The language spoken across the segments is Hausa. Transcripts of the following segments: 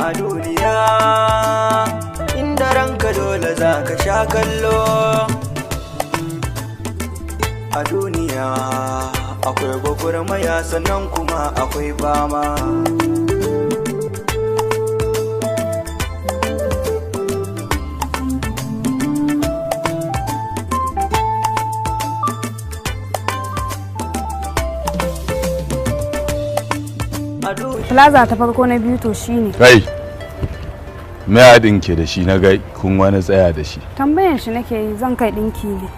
A duniya, inda ranka dole za ka sha kallo. A duniya akwai gwagwarmaya, sannan kuma akwai fama. A duniya. Plaza ta farko na biyu, to shine. Kai, me haɗin ke da shi na ga kun wani tsaya da shi? Tambayan shi nake yi, zan kai dinki ne.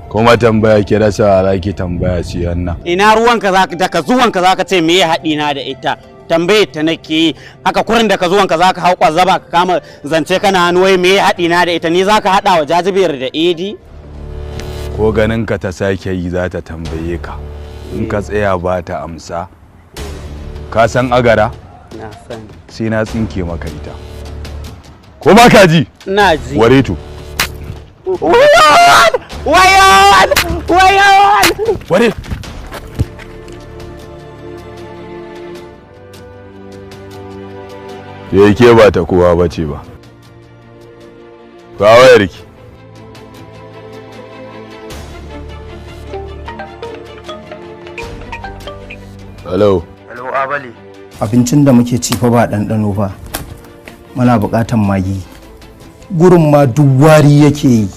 Kuma tambaya ki rasa za ki tambaya shi wannan. Ina ruwanka za da ka zuwanka za ka ce me ya haɗi na da ita? Tambayar ta nake yi haka kurin, da ka zuwanka za ka hau kwazzaba ka kama zance kana hannu, wai me ya haɗi na da ita? Ni za ka haɗa wa jajibiyar da idi? Ko ganin ka ta sake yi za ta tambaye ka. In ka tsaya ba ta amsa. Ka san agara? Na sani. Sai na tsinke maka ita. Ko ba ka ji? Ina ji. Ware to. Wayo! Wayo! Ware. Da ke ba ta kowa ba ce ba. Ga wayarki. Hello. Hello, Abali. Abincin da muke ci fa ba ɗanɗano fa. Muna buƙatar magi. Gurin ma duk wari yake yi.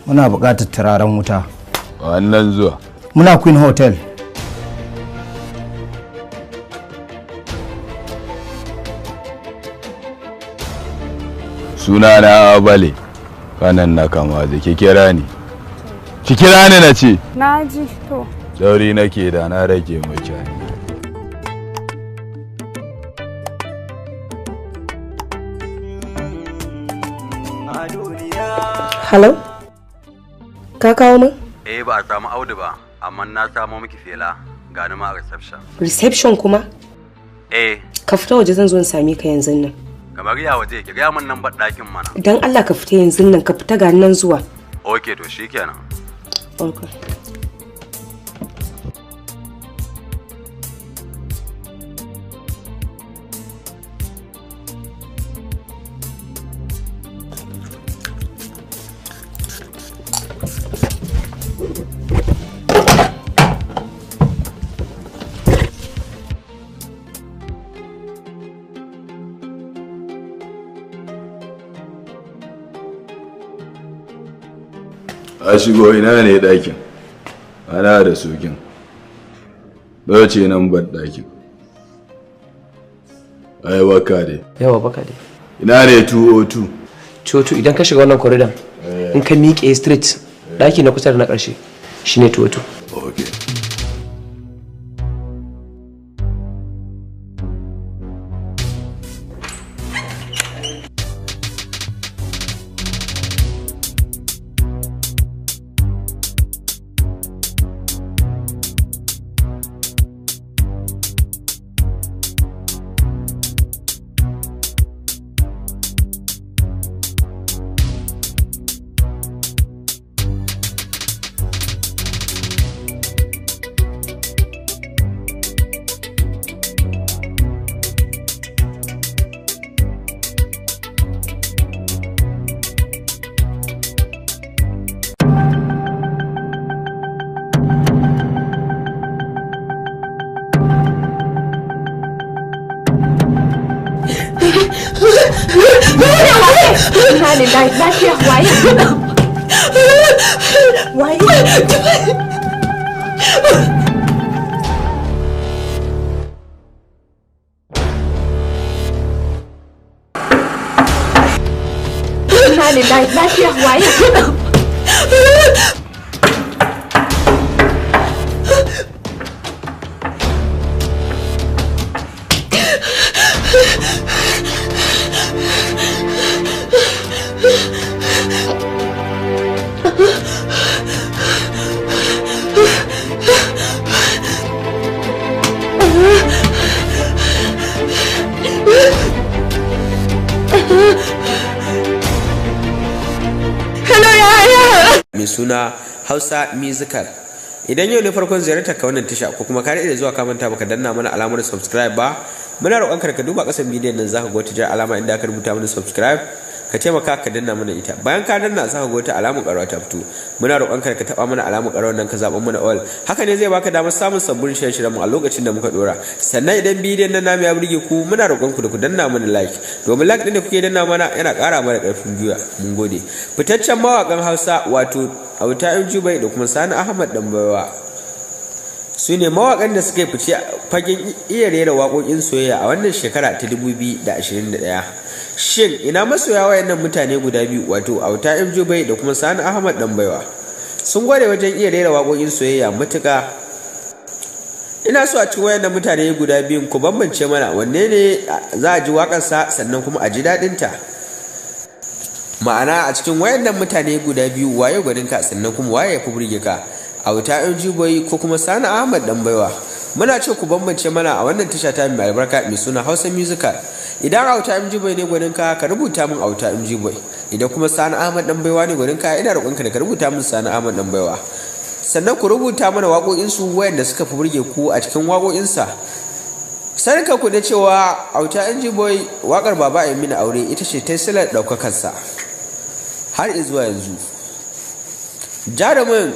Muna buƙatar turaren wuta. Wannan zuwa. Muna Queen Hotel. Suna na Abale. Kanan na kama da ki kira ni. Ki kira ni na ce. Na ji to. Sauri nake da na rage maki hanya. A duniya. Hello? Ka kawo min? Eh, ba a samu Audu ba, amma na samo miki fela, gani ma a reception. Reception kuma? Eh. Ka fita waje, zan zo in same ka yanzu nan. Kamar ya waje? Ki gaya min nan ɗakin mana. Dan Allah ka fita yanzu nan, ka fita, ga nan zuwa. Okay, to shikenan. Okay. A shigo, ina ne ɗakin? Ana da sukin. Ce nan ban ɗakin. Ai baka dai. Yawa, baka dai. Ina ne 202? 202, idan ka shiga wannan corridor, in ka miƙe straight, ɗaki na kusa da na ƙarshe shine 202. Okay. Inna lillahi, lafiya, waye? Waye? Inna lillahi, lafiya, waye? Hello, yaya. Mai suna Hausa Musical. Idan yau ne farkon ziyartar ka wannan tasha, ko kuma ka daɗe zuwa ka manta baka danna mana alamar subscribe ba, Muna roƙon ka duba ƙasan bidiyon nan, zaka ga wata jar alama inda aka rubuta mana subscribe, ka taimaka ka danna mana ita. Bayan ka danna, za ka ga wata alamar ƙararrawa ta fito. Muna roƙon ka taɓa mana alamar ƙararrawar nan, ka zaɓa mana all. Haka ne zai baka damar samun sabbin shirye-shiryen mu a lokacin da muka ɗora. Sannan idan bidiyon nan namu ya burge ku, muna roƙon ku da ku danna mana like, domin like ɗin da kuke danna mana yana ƙara mana ƙarfin gwiwa. Mun gode. Fitaccen mawaƙan Hausa, wato Auta M Jubai da kuma Sani Ahmad Ɗanbaiwa, su ne mawaƙan da suka fice fagen iya rera waƙoƙin soyayya a wannan shekara ta 2021. Shin ina masoya wayannan mutane guda biyu, wato Auta M Jubai da kuma Sani Ahmad Ɗanbaiwa? Sun gware wajen iya rera waƙoƙin soyayya matuƙa. Ina so a cikin wayannan mutane guda biyun ku bambance mana wanne ne za a ji waƙarsa sannan kuma a ji daɗinta. Ma'ana, a cikin wayannan mutane guda biyu, waye gwaninka sannan kuma waye ya fi burge ka, Auta M Jubai ko kuma Sani Ahmad Ɗanbaiwa? Muna ce ku bambance mana a wannan tasha ta mai albarka mai suna Hausa Musical. Idan Auta M Jubai ne gwaninka, ka rubuta min Auta M Jubai. Idan kuma Sani Ahmad Ɗanbaiwa ne gwaninka, ina roƙonka da ka rubuta min Sani Ahmad Ɗanbaiwa. Sannan ku rubuta mana waƙoƙinsu wayanda suka fi burge ku a cikin waƙoƙinsa. Sanin ku da cewa Auta M Boy, waƙar Baba Ayi Mini Aure ita ce ta silar ɗaukakarsa har zuwa yanzu. Jarumin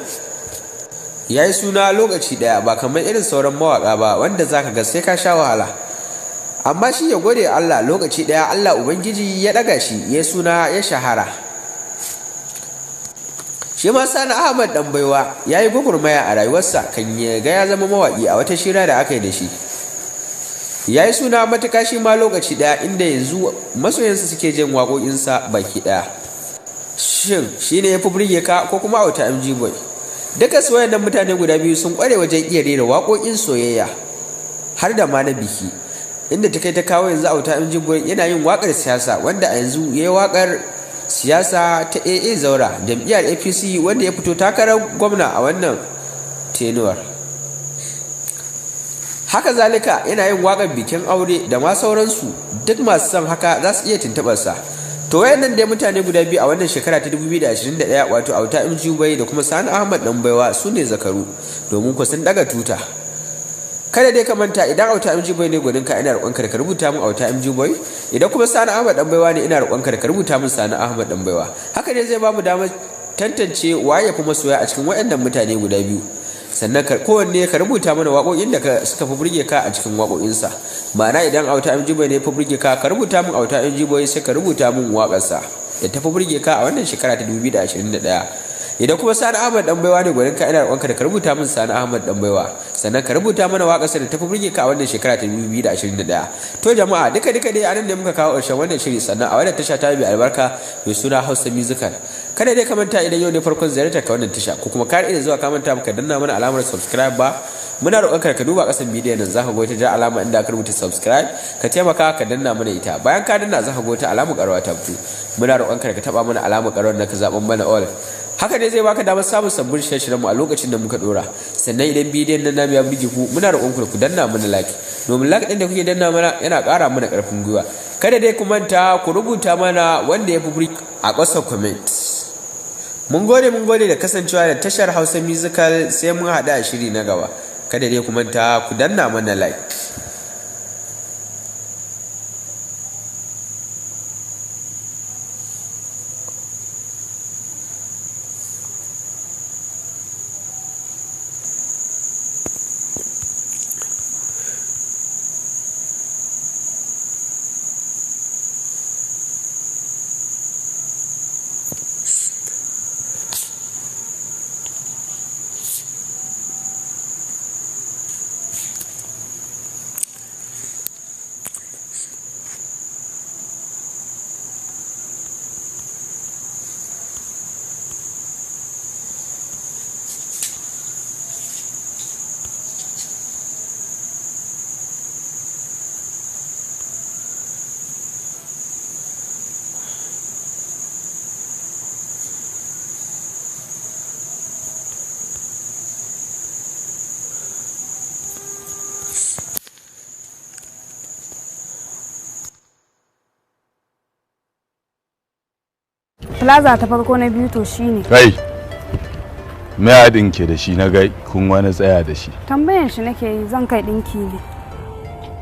ya yi suna lokaci ɗaya, ba kamar irin sauran mawaƙa ba wanda zaka ga sai ka sha wahala. Amma shi, ya gode Allah, lokaci ɗaya Allah Ubangiji ya ɗaga shi, ya suna, ya shahara. Shi ma Sani Ahmad Ɗanbaiwa ya yi gwagwarmaya a rayuwarsa kan ya ga ya zama mawaƙi. A wata shira da aka yi da shi, ya yi suna matuƙa shi ma lokaci ɗaya, inda yanzu masoyansa suke jin waƙoƙinsa baki ɗaya. Shin shi ne ya fi burge ka ko kuma Auta MG Boy? Duka su wayannan mutane guda biyu sun ƙware wajen iya rera waƙoƙin soyayya har da ma na biki, inda ta kai ta kawo yanzu Auta MG Boy yana yin waƙar siyasa, wanda a yanzu ya yi waƙar siyasa ta AA Zaura, jam'iyyar APC, wanda ya fito takarar gwamna a wannan tenuwar. Haka zalika yana yin waƙar bikin aure da ma sauransu. Duk masu son haka za su iya tuntuɓarsa. To, wayannan dai mutane guda biyu a wannan shekara ta 2021, wato Auta MG Boy da kuma Sani Ahmad Ɗanbaiwa, su ne zakaru, domin ku sun daga tuta. Kada dai ka manta, idan Auta MG Boy ne gwaninka, ina roƙonka da ka rubuta min Auta MG Boy. Idan kuma Sani Ahmad Ɗanbaiwa ne, ina roƙonka da ka rubuta min Sani Ahmad Ɗanbaiwa. Haka ne zai bamu damar tantance waye ya fi masoya a cikin waɗannan mutane guda biyu. Sannan kowanne ka rubuta mana waƙoƙin da suka fi burge ka a cikin waƙoƙinsa. Ma'ana, idan Auta MG Boy ne fi burge ka, ka rubuta min Auta MG Boy, sai ka rubuta min waƙarsa da ta fi burge ka a wannan shekara ta 2021. Idan kuma Sani Ahmad Dan Baiwa ne gwanin ka, ina roƙonka da ka rubuta min Sani Ahmad Dan Baiwa, sannan ka rubuta mana waƙarsa da ta fi burge ka a wannan shekara ta 2021. To jama'a, duka duka dai anan ne muka kawo ƙarshen wannan shiri, sannan a wannan tasha ta mai albarka mai suna Hausa Musical. Kada dai ka manta, idan yau ne farkon ziyartar ka wannan tasha ko kuma ka iya zuwa ka manta baka danna mana alamar subscribe ba, muna roƙon ka duba ƙasan bidiyon nan, zaka ga wata ja alama inda aka rubuta subscribe, ka taimaka ka danna mana ita. Bayan ka danna, zaka ga wata alamar ƙararrawa ta fito. Muna roƙon ka taɓa mana alamar ƙararrawar nan, ka zaɓan mana all. Haka ne zai baka damar samun sabbin shirye-shiryen mu a lokacin da muka dora. Sannan idan bidiyon nan namu ya burge ku, muna roƙon ku da ku danna mana like, domin like ɗin da kuke danna mana yana ƙara mana ƙarfin gwiwa. Kada dai ku manta ku rubuta mana wanda ya fi burge a ƙasa comment. Mun gode, mun gode da kasancewa da tashar Hausa Musical. Sai mun haɗu a shiri na gaba. Kada dai ku manta ku danna mana like. Plaza ta farko, na biyu to shine. Kai, me haɗin ke da shi na ga kun wani tsaya da shi? Tambayan shi nake yi, zan kai ɗinki ne.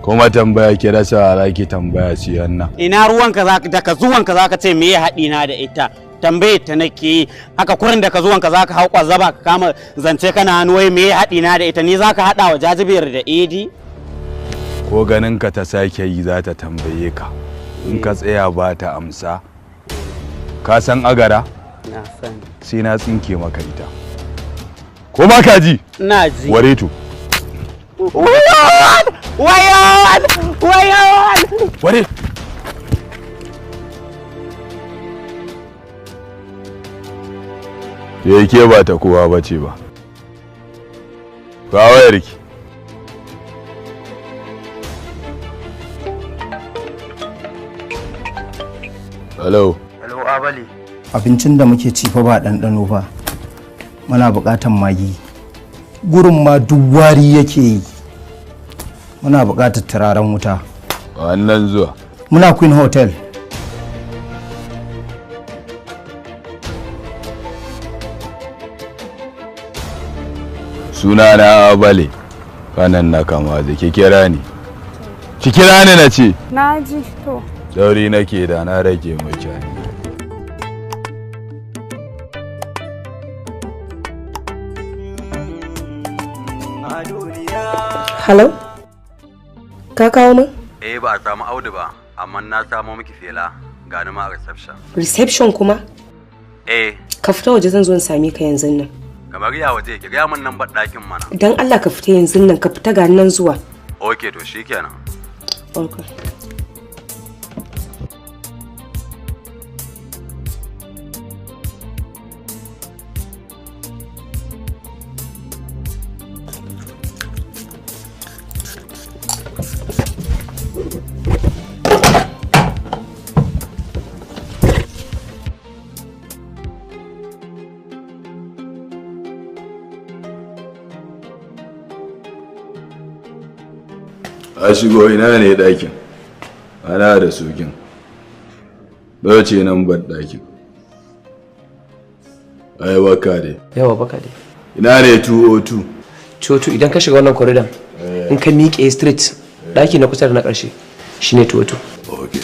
Kuma tambaya ki rasa za ki tambaya siyan nan. Ina ruwanka za daga zuwanka za ka ce me ya haɗi na da ita? Tambaye ta nake yi. Haka kurin daga zuwanka za ka hau kwazzaba ka kama zance kana hannu wai me ya haɗi na da ita? Ni za ka haɗa wa jajibiyar da idi? Ko ganin ka ta sake yi za ta tambaye ka. In ka tsaya ba ta amsa. Ka san agara? Na sani. Sai na tsinke maka ita. Ko ba ka ji? Ina ji. Ware to. Wayo! Wayo! Wayo! Ware! Da yake ba ta kowa ba ce ba. Ga wayarki. Hello. Hello Abali. Abincin da muke ci fa ba ɗanɗano fa. Muna buƙatar magi. Gurin ma duk wari yake yi. Muna buƙatar turaren wuta. Wannan zuwa. Muna Queen Hotel. Suna na Abale. Kanan na kama da ki kira ni. Ki kira ni na ce. Na ji to. Sauri nake da na rage mutane. Hello? Ka kawo min? Eh, ba a samu Audu ba, amma na samo miki fela. Gani ma a reception. Reception kuma? Eh. Ka fita waje, zan zo in same ka yanzu nan. Kamar ya waje? Ki gaya min nan ɗakin mana. Dan Allah ka fita yanzu nan, ka fita, ga nan zuwa. Okay, to shikenan. Okay. A shigo, ina ne ɗakin? Ana da sukin. Ce nan ban ɗakin. Ai baka dai. Yawa, baka dai. Ina ne 202? 202, idan ka shiga wannan corridor, in ka miƙe straight, ɗaki na kusa da na ƙarshe shine 202. Okay.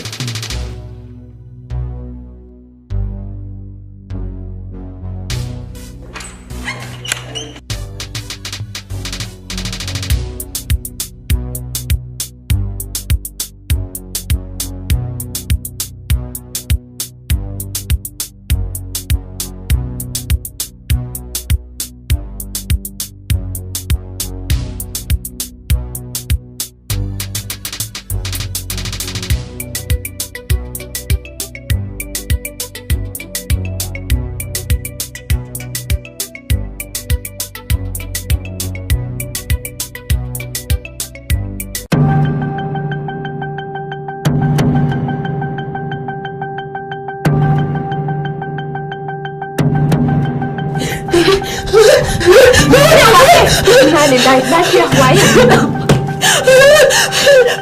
Inna lillahi, lafiya, waye?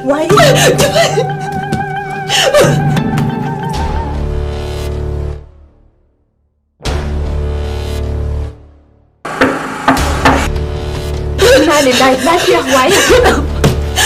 Waye? Inna lillahi, lafiya, waye?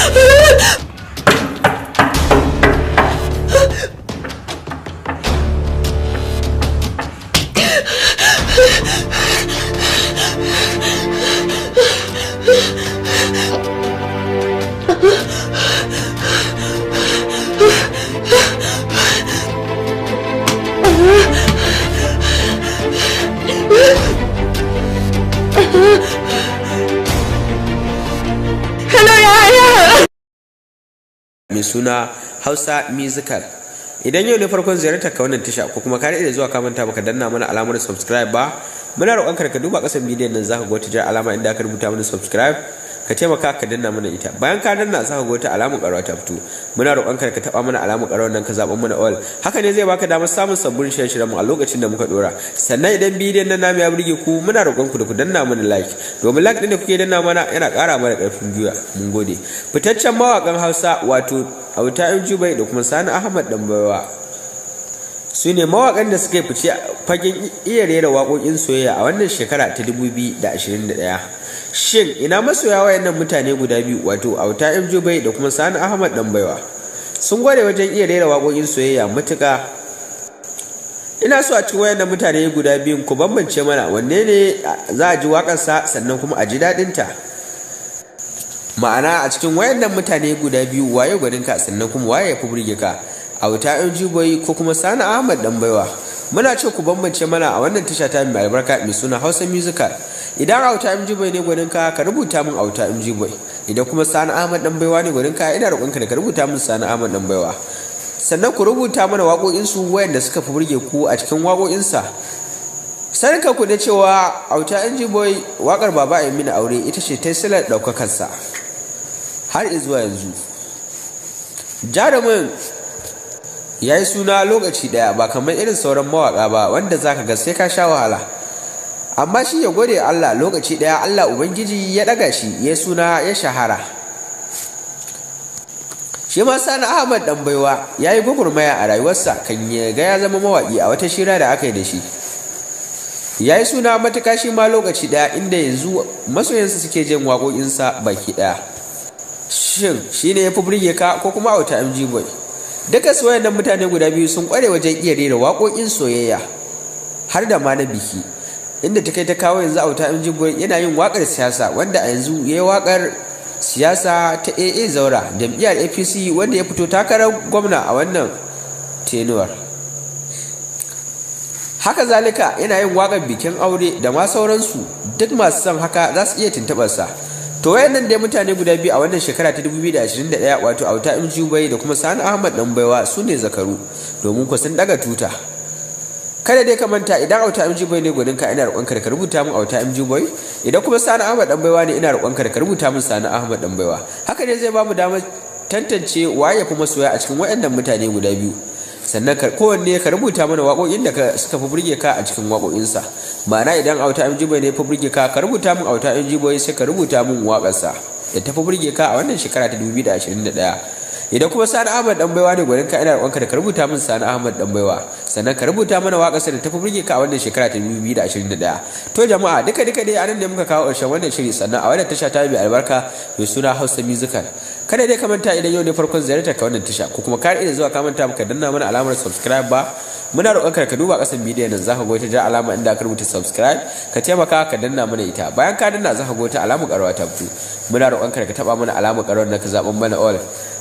Hello, yaya. Mai suna Hausa Musical. Idan yau ne farkon ziyartar ka wannan tasha, ko kuma ka da zuwa ka manta baka danna mana alamar subscribe ba, muna roƙon ka duba ƙasan bidiyon nan, zaka ga wata jar alama inda aka rubuta mana subscribe. Ka taimaka ka danna mana ita. Bayan ka danna, zaka ga wata alamar ƙararrawa ta fito. Muna roƙon ka ka taɓa mana alamar ƙararrawar nan, ka zaɓa mana all. Haka ne zai baka damar samun sabbin shirye-shiryen mu a lokacin da muka dora. Sannan idan bidiyon nan namu ya burge ku, muna roƙon ku da ku danna mana like, domin like ɗin da kuke danna mana yana ƙara mana ƙarfin gwiwa. Mun gode. Fitaccen mawaƙan Hausa, wato Auta M Jubai da kuma Sani Ahmad Ɗanbaiwa, su ne mawaƙan da suka yi fice fagen iya rera waƙoƙin soyayya a wannan shekara ta 2021. Shin ina masoya wayannan mutane guda biyu, wato Auta M Jubai da kuma Sani Ahmad Ɗanbaiwa? Sun gware wajen iya rera waƙoƙin soyayya matuƙa. Ina so a cikin wayannan mutane guda biyun ku bambance mana wanne ne za a ji waƙarsa sannan kuma a ji daɗinta. Ma'ana, a cikin wayannan mutane guda biyu, waye gwaninka sannan kuma waye ya fi burge ka, Auta M Jubai ko kuma Sani Ahmad Ɗanbaiwa? Muna ce ku bambance mana a wannan tasha ta mai albarka mai suna Hausa Musical. Idan Auta MG Boy ne gwaninka, ka rubuta min Auta MG Boy. Idan kuma Sani Ahmad Ɗanbaiwa ne gwaninka, ina roƙonka da ka rubuta min Sani Ahmad Ɗanbaiwa. Sannan ku rubuta mana waƙoƙinsu wayanda suka fi burge ku a cikin waƙoƙinsa. Sanin ku da cewa Auta MG Boy, waƙar Baba a Mini Aure ita ce ta silar ɗaukakarsa har zuwa yanzu. Jarumin ya yi suna lokaci ɗaya, ba kamar irin sauran mawaƙa ba wanda zaka ga sai ka sha wahala. Amma shi, ya gode Allah, lokaci ɗaya Allah Ubangiji ya ɗaga shi, ya suna, ya shahara. Shi ma Sani Ahmad Ɗanbaiwa ya yi gwagwarmaya a rayuwarsa kan ya ga ya zama mawaƙi. A wata shira da aka yi da shi, ya yi suna matuƙa shi ma lokaci ɗaya, inda yanzu masoyansa suke jin waƙoƙinsa baki ɗaya. Shin shi ne ya fi burge ka ko kuma Auta MG Boy? Duka su wayannan mutane guda biyu sun ƙware wajen iya rera waƙoƙin soyayya har da ma na biki, inda ta kai ta kawo yanzu Auta MG Boy yana yin waƙar siyasa, wanda a yanzu ya yi waƙar siyasa ta AA Zaura, jam'iyyar APC, wanda ya fito takarar gwamna a wannan tenuwar. Haka zalika yana yin waƙar bikin aure da ma sauransu. Duk masu son haka za su iya tuntuɓarsa. To, wayannan dai mutane guda biyu a wannan shekara ta 2021, wato Auta MG Boy da kuma Sani Ahmad Ɗanbaiwa, su ne zakaru, domin ku sun daga tuta. Kada dai ka manta, idan Auta MG Boy ne gwaninka, ina roƙonka da ka rubuta min Auta MG Boy. Idan kuma Sani Ahmad Ɗanbaiwa ne, ina roƙonka da ka rubuta min Sani Ahmad Ɗanbaiwa. Haka ne zai bamu damar tantance waye kuma soya a cikin wayannan mutane guda biyu. Sannan kowanne ka rubuta mana waƙoƙin da suka fi burge ka a cikin waƙoƙinsa. Ma'ana, idan Auta MG Boy ne fi burge ka, ka rubuta min Auta MG Boy, sai ka rubuta min waƙarsa da ta fi burge ka a wannan shekara ta 2021. Idan kuma Sani Ahmad Ɗanbaiwa ne gwaninka, ina roƙonka da ka rubuta min Sani Ahmad Ɗanbaiwa, sannan ka rubuta mana waƙarsa da ta fi burge ka a wannan shekara ta 2021. To jama'a, duka duka dai anan ne muka kawo ƙarshen wannan shiri, sannan a wannan tasha ta mai albarka mai suna Hausa Musical. Kada dai ka manta, idan yau ne farkon ziyartar ka wannan tasha, ko kuma ka iya zuwa ka manta baka danna mana alamar subscribe ba, muna roƙonka ka duba ƙasan bidiyon nan, zaka ga wata ja alama inda aka rubuta subscribe. Ka taimaka ka danna mana ita. Bayan ka danna, zaka ga wata alamar ƙararrawa ta fito. Muna roƙonka ka taɓa mana alamar ƙararrawar nan, ka zaɓan mana all.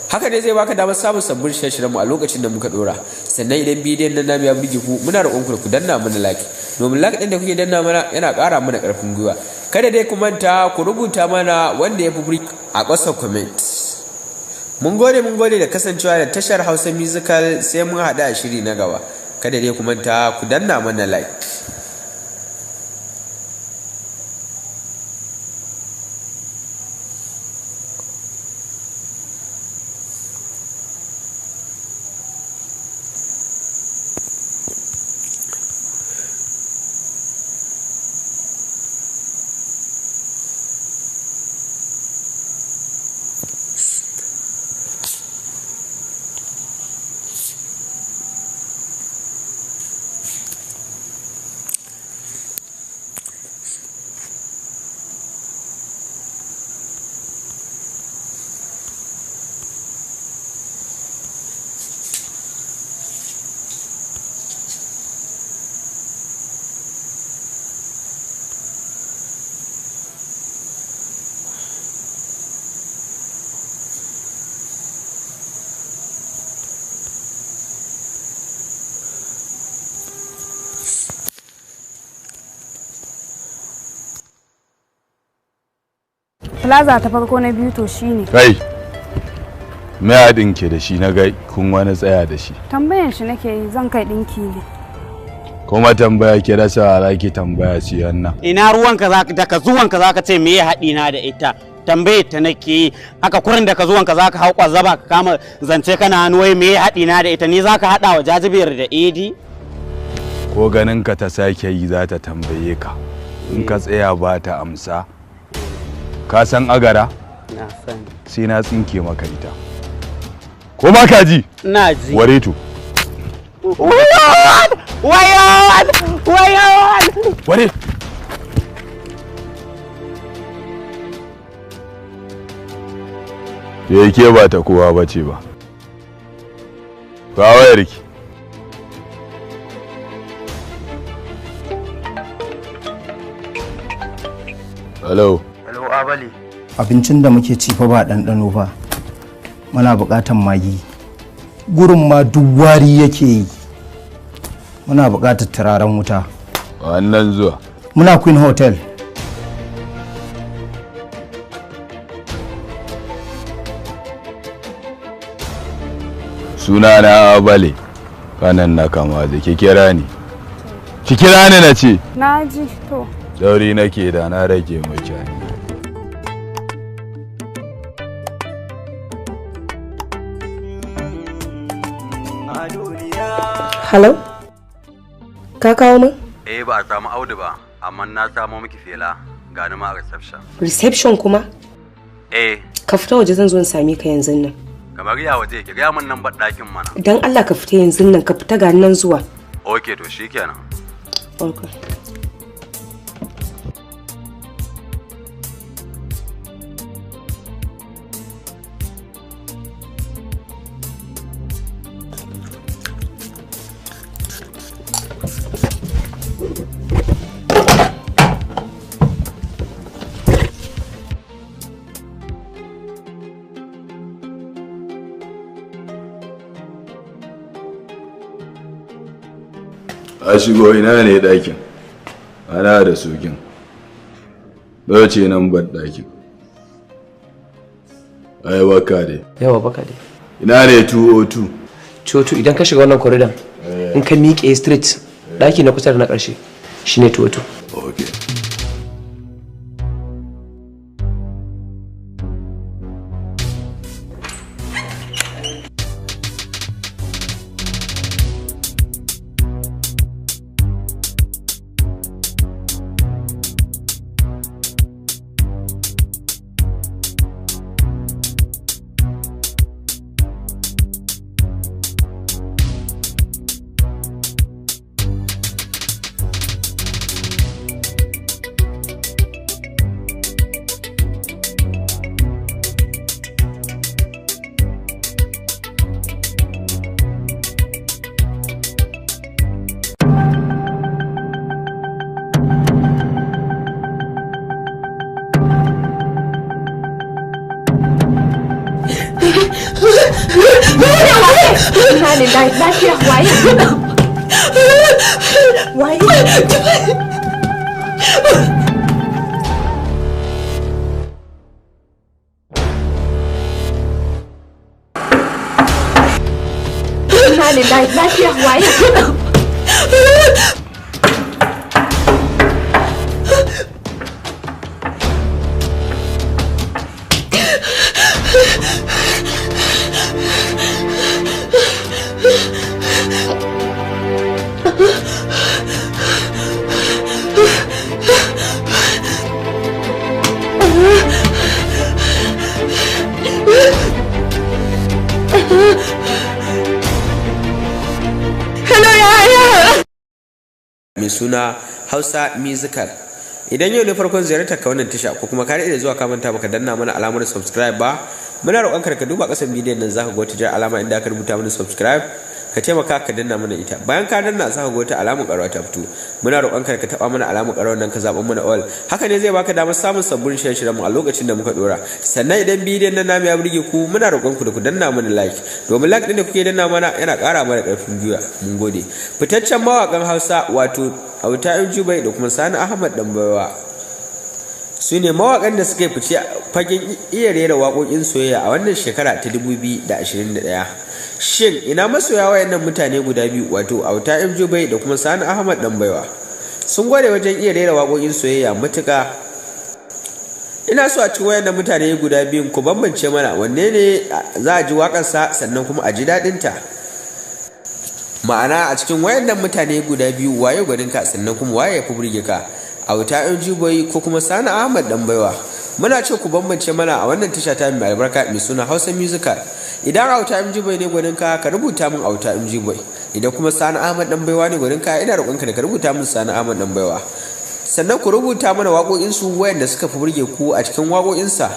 Haka ne zai baka damar samun sabbin shirye-shiryen mu a lokacin da muka dora. Sannan idan bidiyon nan namu ya burge ku, muna roƙon ku da ku danna mana like, domin like ɗin da kuke danna mana yana ƙara mana ƙarfin gwiwa. Kada dai ku manta ku rubuta mana wanda ya fi burge a ƙasa comment. Mun gode, mun gode da kasancewa da tashar Hausa Musical. Sai mun haɗu a shiri na gaba. Kada dai ku manta ku danna mana like. Plaza ta farko na biyu, to shine. Kai, me haɗin ke da shi na ga kun wani tsaya da shi? Tambayan shi nake yi, zan kai dinki ne. Kuma tambaya ke rasa za ki tambaya shi wannan? Ina ruwanka? Za daga zuwanka zaka ce me ya haɗi na da ita? Tambaye ta nake yi. Haka kurin daga zuwanka zaka hau kwazzaba ka kama zance kana hannu, wai me ya haɗi na da ita? Ni zaka haɗa wa jajibiyar da idi? Ko ganin ka ta sake yi za ta tambaye ka, in ka tsaya ba ta amsa, ka san agara? Na sani. Sai na tsinke maka ita. Ko ba ka ji? Ina ji. Ware to. Wayo! Wayo! Wayo! Ware. Ke ba ta kowa ba ce ba. Ga wayarki. Hello. Hello Abali. Abincin da muke ci fa ba ɗanɗano fa. Muna buƙatar magi. Gurin ma duk wari yake yi. Muna buƙatar turaren wuta. Wannan zuwa. Muna Queen Hotel. Suna na Abale. Kanan na kama da ki kira ni. Ki kira ni na ce. Na ji to. Dauri nake da na rage miki. Hello? Ka kawo min? Eh ba a samu Audu ba, amma na samo miki fela. Gani ma a reception. Reception kuma? Eh. Ka fita waje zan zo in same ka yanzu nan. Kamar ya waje ki gaya min nan ɗakin mana. Dan Allah ka fita yanzu nan, ka fita ga nan zuwa. Okay to shikenan. Okay. A shigo ina ne ɗakin? Ana da sokin. Bace nan ban ɗakin. Ai baka dai. Yawa baka dai. Ina ne 202? 202 idan ka shiga wannan corridor in ka miƙe straight ɗaki na kusa da na ƙarshe shine 202. Okay. Inna lillahi lafiya waye? Waye? Inna lillahi lafiya waye? Hello yaya. Mai suna Hausa Musical. Idan yau ne farkon ziyartar ka wannan tasha ko kuma ka daɗe zuwa ka manta baka danna mana alamar subscribe ba, muna roƙon ka duba ƙasan bidiyon nan zaka ga wata jar alama inda aka rubuta mana subscribe, ka taimaka ka danna mana ita. Bayan ka danna zaka ga wata alamar ƙararrawa ta fito. Muna roƙon ka taɓa mana alamar ƙararrawar nan ka zaɓa mana all. Haka ne zai baka damar samun sabbin shirye-shiryen mu a lokacin da muka ɗora. Sannan idan bidiyon nan namu ya burge ku, muna roƙon ku da ku danna mana like, domin like ɗin da kuke danna mana yana ƙara mana ƙarfin gwiwa. Mun gode. Fitaccen mawaƙan Hausa wato Auta Jubai da kuma Sani Ahmad Ɗanbaiwa su ne mawaƙan da suka fice fagen iya rera waƙoƙin soyayya a wannan shekara ta 2021. Shin ina masoya wayannan mutane guda biyu wato Auta Jubai da kuma Sani Ahmad Ɗanbaiwa? Sun gware wajen iya rera waƙoƙin soyayya matuƙa. Ina so a cikin wayannan mutane guda biyun ku bambance mana wanne ne za a ji waƙarsa sannan kuma a ji daɗinta. Ma'ana a cikin wayannan mutane guda biyu waye gwaninka sannan kuma waye ya fi burge ka, Auta Jubai ko kuma Sani Ahmad Ɗanbaiwa? Muna ce ku bambance mana a wannan tasha ta mai albarka mai suna Hausa Musical. Idan Auta Jubai ne gwaninka, ka rubuta min Auta Jubai. Idan kuma Sani Ahmad Ɗanbaiwa ne gwaninka, ina roƙonka da ka rubuta min Sani Ahmad Ɗanbaiwa. Sannan ku rubuta mana waƙoƙinsu wayanda suka fi burge ku a cikin waƙoƙinsa.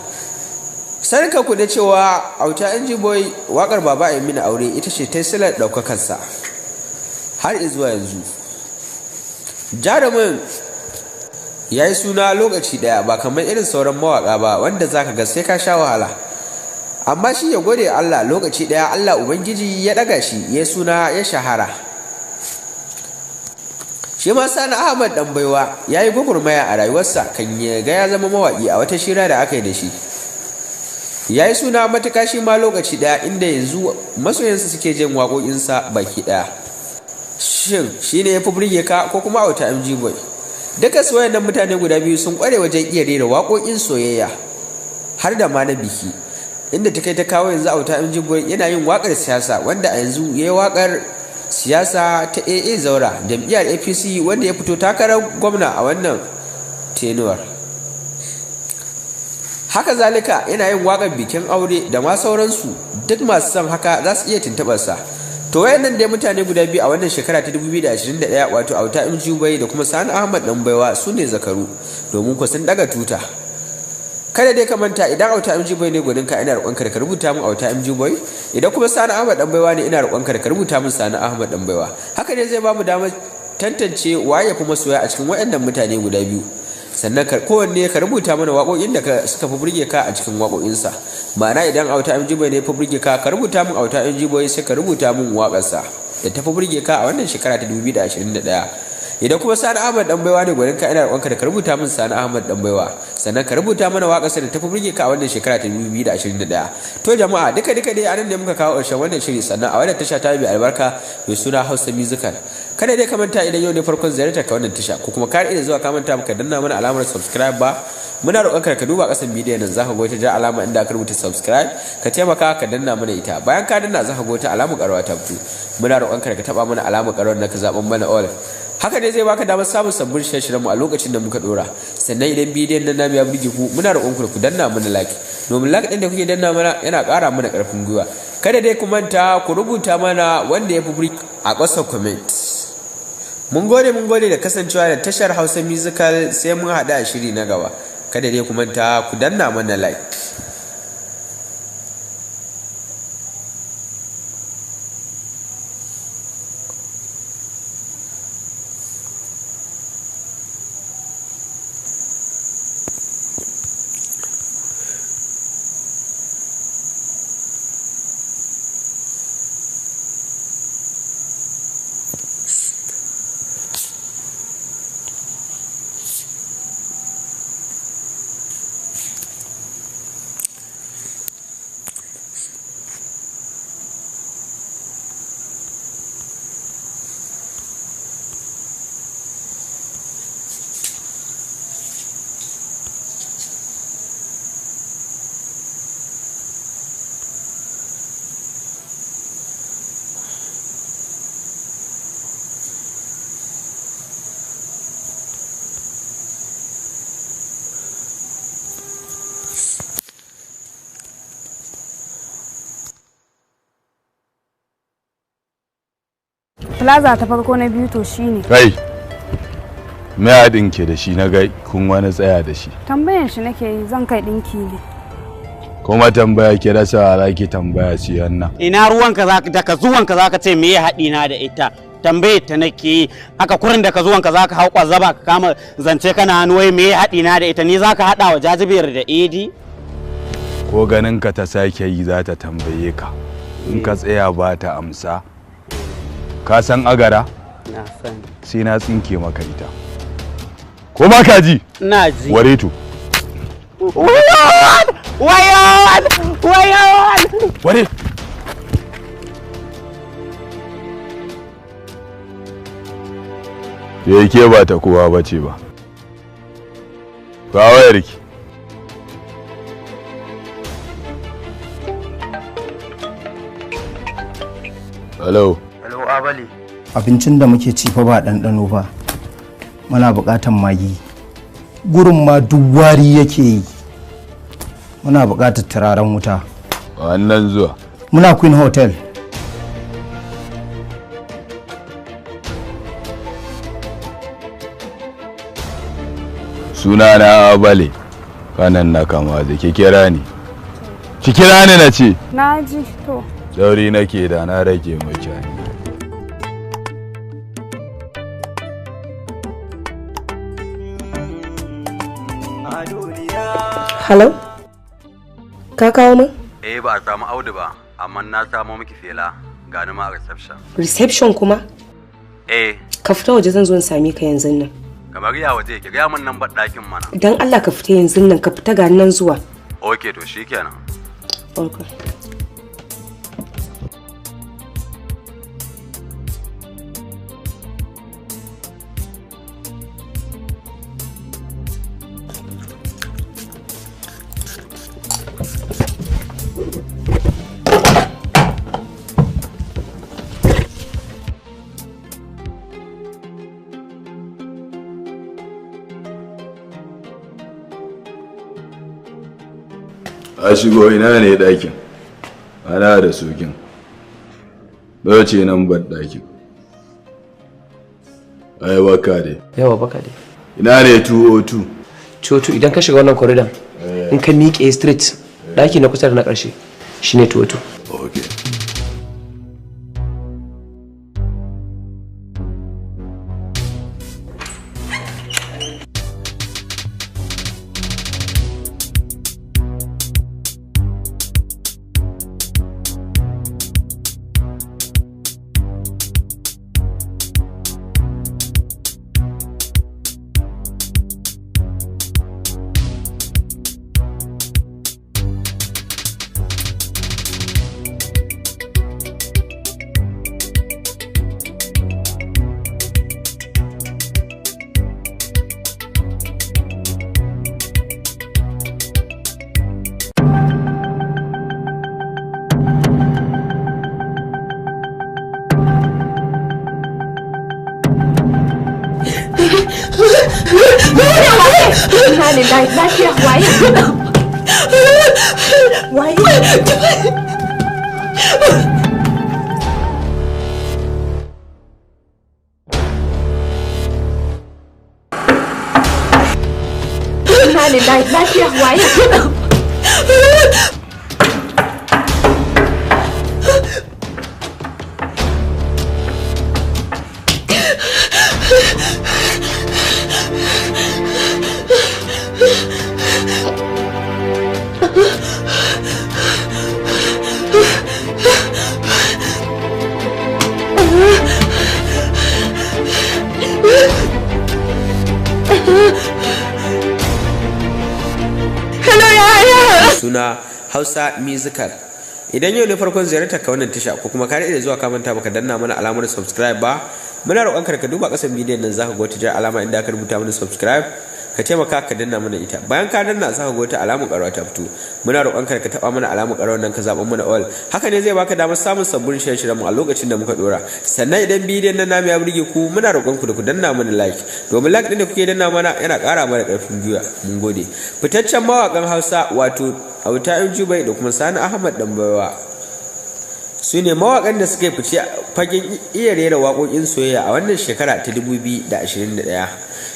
Sarka ku da cewa Auta MG Boy wakar Baba Ayi Mini Aure ita ce ta silar ɗaukakarsa har zuwa yanzu. Jarumin ya yi suna lokaci ɗaya ba kamar irin sauran mawaƙa ba wanda zaka ga sai ka sha wahala. Amma shi ya gode Allah, lokaci ɗaya Allah Ubangiji ya ɗaga shi ya suna ya shahara. Shi ma Sani Ahmad ɗan baiwa ya yi gwagwarmaya a rayuwarsa kan ya ga ya zama mawaƙi. A wata shira da aka yi da shi, ya yi suna matuƙa shi ma lokaci ɗaya, inda yanzu masoyansa suke jin waƙoƙinsa baki ɗaya. Shin shi ne ya fi burge ka ko kuma Auta MG Boy? Duka su wayannan mutane guda biyu sun ƙware wajen iya rera waƙoƙin soyayya har da ma na biki, inda ta kai ta kawo yanzu Auta MG Boy yana yin waƙar siyasa, wanda a yanzu ya yi waƙar siyasa ta AA Zaura, jam'iyyar APC, wanda ya fito takarar gwamna a wannan tenuwar. Haka zalika yana yin waƙar bikin aure da ma sauransu. Duk masu son haka za su iya tuntuɓarsa. To wayannan dai mutane guda biyu a wannan shekara ta 2021, wato Auta MG Boy da kuma Sani Ahmad Dan Baiwa, su ne zakaru domin ku sun daga tuta. Kada dai ka manta, idan Auta MG Boy ne gwanin ka, ina roƙon ka ka rubuta min Auta MG Boy. Idan kuma Sani Ahmad Dan Baiwa ne, ina roƙon ka ka rubuta min Sani Ahmad Dan Baiwa. Haka ne zai ba mu damar tantance waye ya fi masoya a cikin wayannan mutane guda biyu. Sannan ka kowanne ka rubuta mana waƙoƙin da suka fi burge ka a cikin waƙoƙinsa. Ma'ana, idan Auta MG Boy ne fi burge ka, ka rubuta min Auta MG Boy, sai ka rubuta min waƙarsa da ta fi burge ka a wannan shekara ta 2021. Idan kuma Sani Ahmad Dan Baiwa ne gwanin ka, ina roƙonka da ka rubuta min Sani Ahmad Dan Baiwa, sannan ka rubuta mana waƙarsa da ta fi burge ka a wannan shekara ta 2021. To jama'a, duka duka dai anan ne muka kawo ƙarshen wannan shiri, sannan a wannan tasha ta mai albarka mai suna Hausa Musical. Kada dai ka manta, idan yau ne farkon ziyartar ka wannan tasha ko kuma ka iya zuwa ka manta baka danna mana alamar subscribe ba, muna roƙonka ka duba ƙasan bidiyon nan, zaka ga wata ja alama inda aka rubuta subscribe, ka taimaka ka danna mana ita. Bayan ka danna, zaka ga wata alamar ƙararrawa ta fito. Muna roƙonka ka taɓa mana alamar ƙararrawar nan, ka zaɓan mana all. Haka ne zai baka damar samun sabbin shirye-shiryenmu a lokacin da muka dora. Sannan idan bidiyon nan namu ya burge ku, muna roƙon ku da ku danna mana like, domin like ɗin da kuke danna mana yana ƙara mana ƙarfin gwiwa. Kada dai ku manta ku rubuta mana wanda ya fi burge a ƙasa comment. Mun gode, mun gode da kasancewa da tashar Hausa Musical. Sai mun haɗu a shiri na gaba. Kada dai ku manta ku danna mana like. Plaza ta farko, na biyu, to shine. Kai, me haɗin ke da shi na ga kun wani tsaya da shi? Tambayan shi nake yi, zan kai ɗinki ne. Kuma tambaya ke rasa za ki tambaya siyan nan? Ina ruwanka za daga zuwanka zaka ce me ya haɗi na da ita? Tambaye ta nake yi. Haka kurin daga zuwanka zaka hau kwazzaba ka kama zance kana hannu, wai me ya haɗi na da ita? Ni zaka haɗa wa jajibiyar da idi? Ko ganin ka ta sake yi za ta tambaye ka, in ka tsaya ba ta amsa. Ka san agara? Na sani. Sai na tsinke maka ita. Ko ba ka ji? Ina ji. Ware to. Wayo! Wayo! Wayo! Ware. Da yake ba ta kowa ba ce ba. Ga wayarki. Hello. Hello, Abali. Abincin da muke ci fa ba ɗanɗano fa. Muna buƙatar Maggi. Gurin ma duk wari yake yi. Muna buƙatar turaren wuta. Wannan zuwa. Muna Queen Hotel. Suna na Abale. Kanan na kama da ke kira ni. Ki kira ni na ce. Na ji to. Sauri nake da na rage miki hanya. Hello? Ka kawo min? Eh, ba a samu Audu ba, amma na samo miki fela, gani ma a reception. Reception kuma? Eh. Ka fita waje, zan zo in same ka yanzu nan. Kamar ya waje? Ki gaya min nan ɗakin mana. Dan Allah ka fita yanzu nan, ka fita, ga nan zuwa. Okay, to shikenan. Okay. A shigo, ina ne ɗakin? Ana da sokin ce nan bar ɗakin. Ai baka dai. Yawa, baka dai. Ina ne 202? 202, idan ka shiga wannan corridor, in ka miƙe straight, ɗaki na kusa da na ƙarshe shine 202. Okay. Inna lillahi, lafiya, waye? Waye? Inna lillahi, lafiya, waye? Hello yaya. Suna Hausa Musical. Idan yau ne farkon ziyartar ka wannan tasha, ko kuma ka da zuwa ka manta baka danna mana alamar subscribe ba, muna roƙon ka duba ƙasan bidiyon nan, zaka ga wata jar alama inda aka rubuta mana subscribe, ka taimaka ka danna mana ita. Bayan ka danna, zaka ga wata alamar ƙararrawa ta fito. Muna roƙon ka taɓa mana alamar ƙararrawar nan, ka zaɓa mana all. Haka ne zai baka damar samun sabbin shirye-shiryen mu a lokacin da muka ɗora. Sannan idan bidiyon nan namu ya burge ku, muna roƙon ku da ku danna mana like, domin like ɗin da kuke danna mana yana ƙara mana ƙarfin gwiwa. Mun gode. Fitaccen mawaƙan Hausa, wato Auta M Jubai da kuma Sani Ahmad Ɗanbaiwa, su ne mawaƙan da suka fice fagen iya rera waƙoƙin soyayya a wannan shekara ta 2021.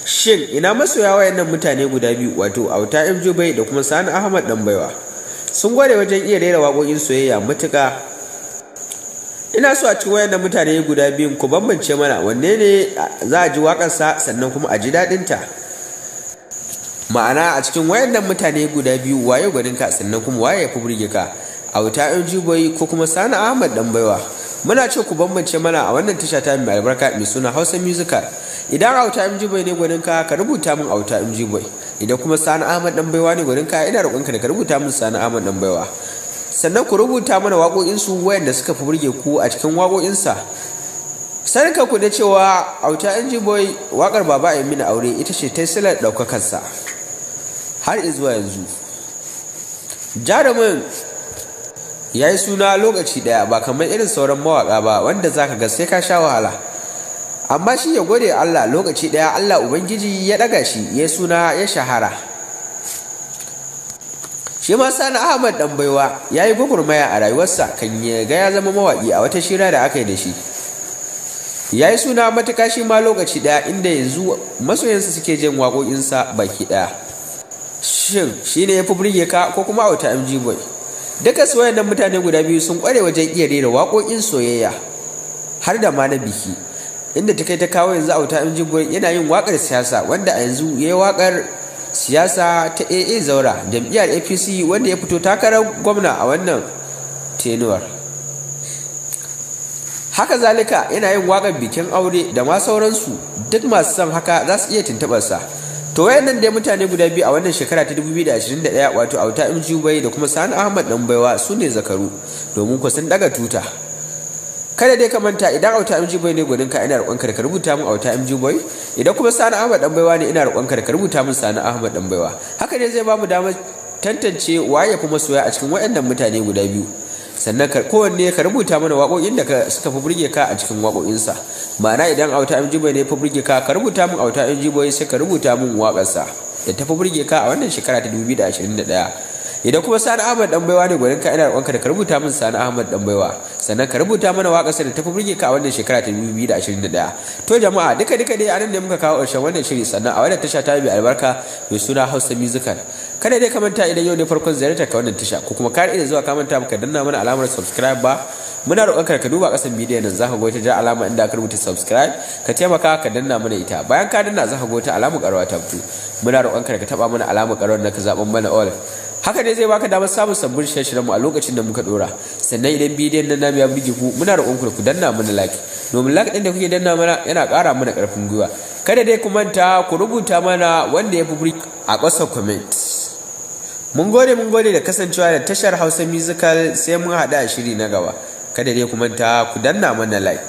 Shin ina masoya wayannan mutane guda biyu, wato Auta M Jubai da kuma Sani Ahmad Ɗanbaiwa? Sun gware wajen iya rera waƙoƙin soyayya matuƙa. Ina so a cikin wayannan mutane guda biyun ku bambance mana wanne ne za a ji waƙarsa sannan kuma a ji daɗinta. Ma'ana, a cikin wayannan mutane guda biyu, waye gwaninka, sannan kuma waye ya fi burge ka, Auta M Jubai ko kuma Sani Ahmad Ɗanbaiwa? Muna ce ku bambance mana a wannan tasha ta mai albarka mai suna Hausa Musical. Idan Auta M Jubai ne gwaninka, ka rubuta min Auta M Jubai. Idan kuma Sani Ahmad Ɗanbaiwa ne gwaninka, ina roƙonka da ka rubuta min Sani Ahmad Ɗanbaiwa. Sannan ku rubuta mana waƙoƙinsu wayanda suka fi burge ku a cikin waƙoƙinsa. Saninka ku da cewa Auta M Boy, waƙar Baba a Mini Aure ita ce ta silar ɗaukakarsa har zuwa yanzu. Jarumin ya yi suna lokaci ɗaya, ba kamar irin sauran mawaƙa ba wanda zaka ga sai ka sha wahala. Amma shi ya gode Allah, lokaci ɗaya Allah Ubangiji ya ɗaga shi, ya suna, ya shahara. Shi ma Sani Ahmad Ɗanbaiwa ya yi gwagwarmaya a rayuwarsa kan ya ga ya zama mawaƙi. A wata shira da aka yi da shi, ya yi suna matuƙa shi ma lokaci ɗaya, inda yanzu masoyansa suke jin waƙoƙinsa baki ɗaya. Shin shi ne ya fi burge ka ko kuma Auta MG Boy? Duka su wayannan mutane guda biyu sun kware wajen iya rera waƙoƙin soyayya har da ma na biki, inda ta kai ta kawo yanzu Auta MG Boy yana yin waƙar siyasa, wanda a yanzu ya yi waƙar siyasa ta AA Zaura, jam'iyyar APC, wanda ya fito takarar gwamna a wannan tenuwar. Haka zalika yana yin waƙar bikin aure da ma sauransu. Duk masu son haka za su iya tuntuɓarsa. To wayannan dai mutane guda biyu a wannan shekara ta 2021, wato Auta MG Boy da kuma Sani Ahmad Dan Baiwa, su ne zakaru, domin ku sun daga tuta. Kada dai ka manta, idan Auta MG Boy ne gwanin ka, ina roƙon ka ka rubuta min Auta MG Boy. Idan kuma Sani Ahmad Dan Baiwa ne, ina roƙon ka rubuta min Sani Ahmad Dan Baiwa. Haka ne zai ba mu damar tantance waye ya fi masoya a cikin wayannan mutane guda biyu. Sannan kowanne ka rubuta mana waƙoƙin da suka fi burge ka a cikin waƙoƙinsa. Ma'ana, idan Auta MG Boy ne fi burge ka, ka rubuta min Auta MG Boy, sai ka rubuta min waƙarsa da ta fi burge ka a wannan shekara ta 2021. Idan kuma Sani Ahmad Dan Baiwa ne gwanin ka, ina roƙonka da ka rubuta min Sani Ahmad Dan Baiwa, sannan ka rubuta mana waƙarsa da ta fi burge ka a wannan shekara ta 2021. To jama'a, duka duka dai anan ne muka kawo ƙarshen wannan shiri, sannan a wannan tasha ta mai albarka mai suna Hausa Musical. Kada dai ka manta, idan yau ne farkon ziyartar ka wannan tasha, ko kuma ka iya zuwa ka manta baka danna mana alamar subscribe ba, muna roƙonka ka duba ƙasan bidiyon nan, zaka ga wata ja alama inda aka rubuta subscribe, ka taimaka ka danna mana ita. Bayan ka danna, zaka ga wata alamar ƙararrawa ta fito. Muna roƙonka ka taɓa mana alamar ƙararrawar nan, ka zaɓan mana all. Haka ne zai baka damar samun sabbin shirye-shiryen mu a lokacin da muka dora. Sannan idan bidiyon nan namu ya burge ku, muna roƙon ku da ku danna mana like, domin like ɗin da kuke danna mana yana ƙara mana ƙarfin gwiwa. Kada dai ku manta ku rubuta mana wanda ya fi burge a ƙasa comment. Mun gode, mun gode da kasancewa da tashar Hausa Musical. Sai mun haɗu a shiri na gaba. Kada dai ku manta ku danna mana like.